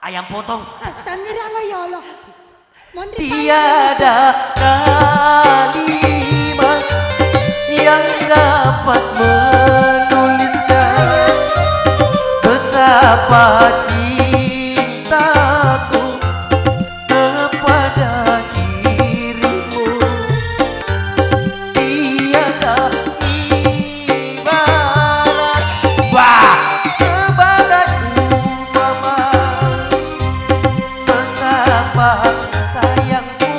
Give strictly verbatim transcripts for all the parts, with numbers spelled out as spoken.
Ayam potong. Pesanni ri Allah ya Allah. Monri. Tiada kalimat yang dapat menuliskan betapa cintaku kepada dirimu. Tiada ibarat, bah, sebagai umpama betapa sayangku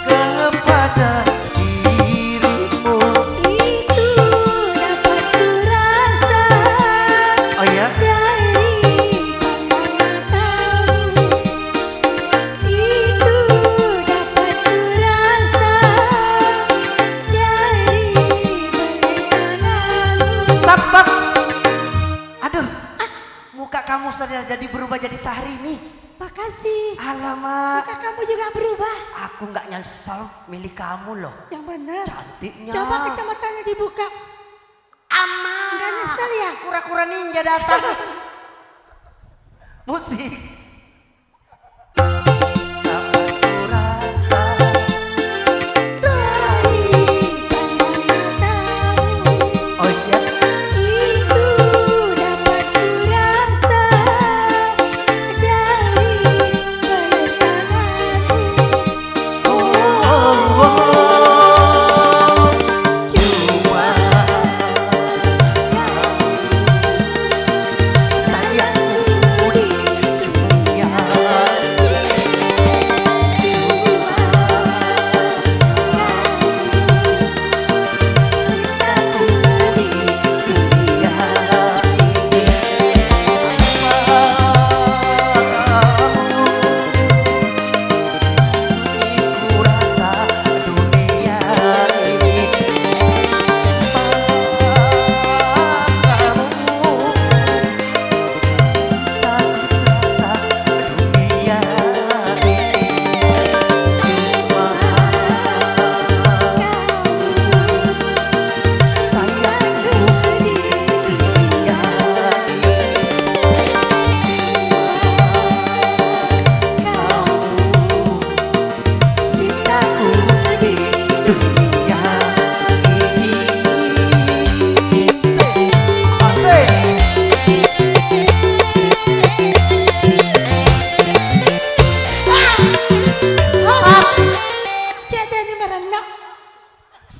kepada dirimu. Itu dapat kurasa. Oh iya? Dari pandang matamu. Itu dapat kurasa dari bertanganmu. Stop, stop. Aduh, muka kamu sudah jadi berubah jadi Syahrini. Makasih. Alamak. Muka kamu juga berubah. Aku nggak nyesel milih kamu loh. Yang bener. Cantiknya. Coba kacamatanya dibuka. Ama. Nggak nyesel ya? Kura-kura ninja datang. Musik. Oh iya.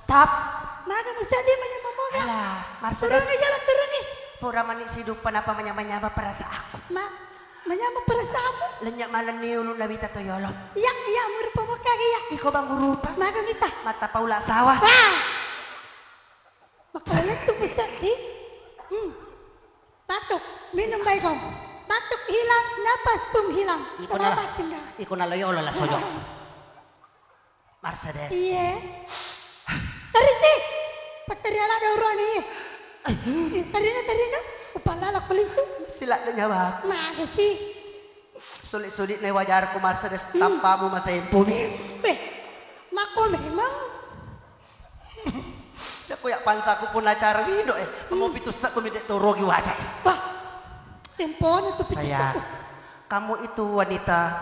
Stop. Mana musa dia manyameng moga? Alah, Mercedes. Turungi jalan, turungi. Pura mani sidupa napa manyameng-nyameng perasaanku. Ma, manyameng perasaanmu? Lennyak malenni ulunna wita to yolo. Iya, iya, murupa moga iya. Iko bang urupa. Mana mita? Mata paula sawah. Wah. Maka lettu musa di. Hmm. Batuk, minum Baygon. Batuk hilang, napas pun hilang. Iko nala, selamat tinggal. Iko nala yolo la sojo. Mercedes. Iya. Terisi. Petteri ala ada uruan iya. Tarina, tarina. Upalala kulisu. Sila ada nyawa. Mana sih? Sulit-sulit nih wajarku Mercedes. Hmm. Tanpamu masa impumi. Weh, mako memang. Aku ya pansaku pun acara wido eh. Mau pitu sak pun tidak tuh rogi wajah. Wah. Tempone tuh pitu. Sayang, kamu itu wanita.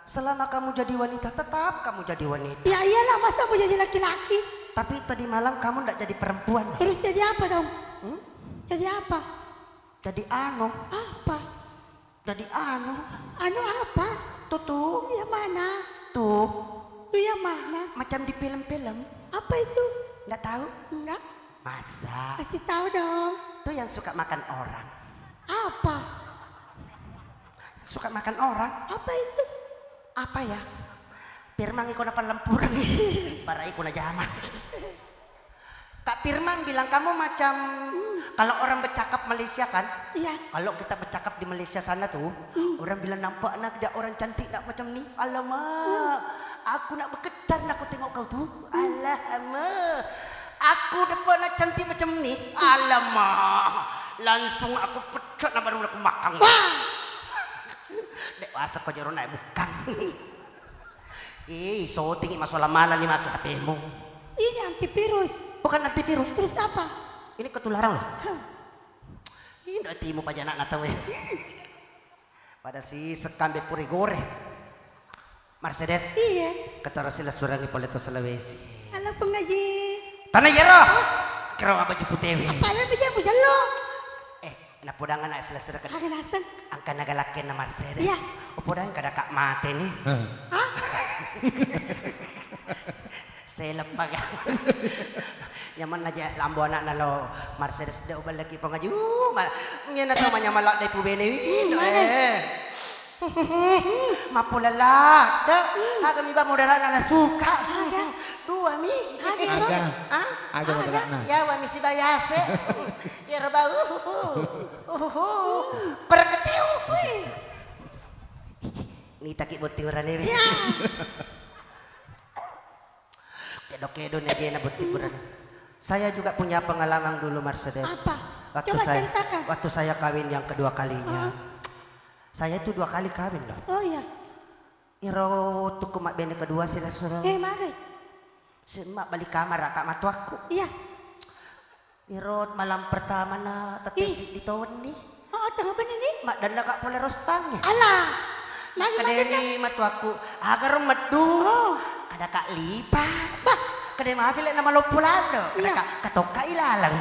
Selama kamu jadi wanita, tetap kamu jadi wanita. Ya iyalah, masa mau jadi laki-laki? Tapi tadi malam kamu ndak jadi perempuan, loh. Terus jadi apa dong? Hmm? Jadi apa? Jadi anu. Apa? Jadi anu. Anu apa? Tuh, tuh. Yang mana? Tuh. Tuh yang mana? Macam di film-film. Apa itu? Nggak tahu? Nggak. Masa? Kasih tahu dong. Tuh yang suka makan orang. Apa? Suka makan orang. Apa itu? Apa ya? Pirmang iko na palempurang. Bara iko na jama. Kak Firman bilang, "Kamu macam," kalau orang bercakap Malaysia kan, iya, kalau kita bercakap di Malaysia sana tuh, hmm, orang bilang, "Nampak nak dia orang cantik nak macam ni." Alamak, hmm, aku nak bergetar nak aku tengok kau tuh. Hmm. Alamak, aku dapat nak cantik macam ni. Hmm. Alamak, langsung aku pecat nak baru aku makan. Wah. Dek, wasa kau jero naik bukan. Ih, syuting masalah malam ni matu H P-mu. Ini antivirus. Bukan antivirus. Terus apa? Ini ketularan loh. Hah. Ini timu pajanak na tau ya. Pada si sekambe puri gore. Mercedes. Iya. Ketara sila surangi pole to Sulawesi. Halo, Pung Haji. Tanah Yero. Hah? Kira apa jeput dewi. Apa lagi yang mau jelo? Eh, napodangan anak sila surangi. Ada naseng. Angka naga lakken na Mercedes. Iya. Podang kada kak mate nih. Hah? Seleppa ga. Nyamanna ja lambo anakna lo Mercedes de uballaki Pung Haji. Uh, ma-, ngena tau manyamala dai pubene wino, eh. Mapulala de. Aga mi ba modalana na suka. Dua mi. Aga. Hah? Aga modalana. Yawa mi sibayase. Yero bau. Uhuhu. Perketiu. Nitaki botting urane. Ya. Kedo-kedo ni ajena botting urane. Saya juga punya pengalaman dulu, Mercedes. Apa? Waktu saya, waktu saya kawin yang kedua kalinya. Saya itu dua kali kawin loh. Oh iya. Iro tukku mabbene kedua sila suruh. Eh, mage. Semma bali kamar kak matuakku. Iya. Iro malam pertama na tette siddi tawenni. Oh, tengah bener ni. Maddanna kak pole rostang. Alah. Lagi maddanna. Kadeni matuakku, agar meddu. Oh. Ada kak lipa. Bah. Kade mafi le nama loppo lando. Ada kak katokka ilalang.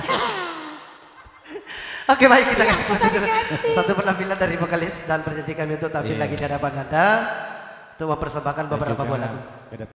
Oke, baik, kita akan satu penampilan dari vokalis dan penyanyi kami untuk tampil lagi di hadapan Anda untuk mempersembahkan beberapa buah lagu.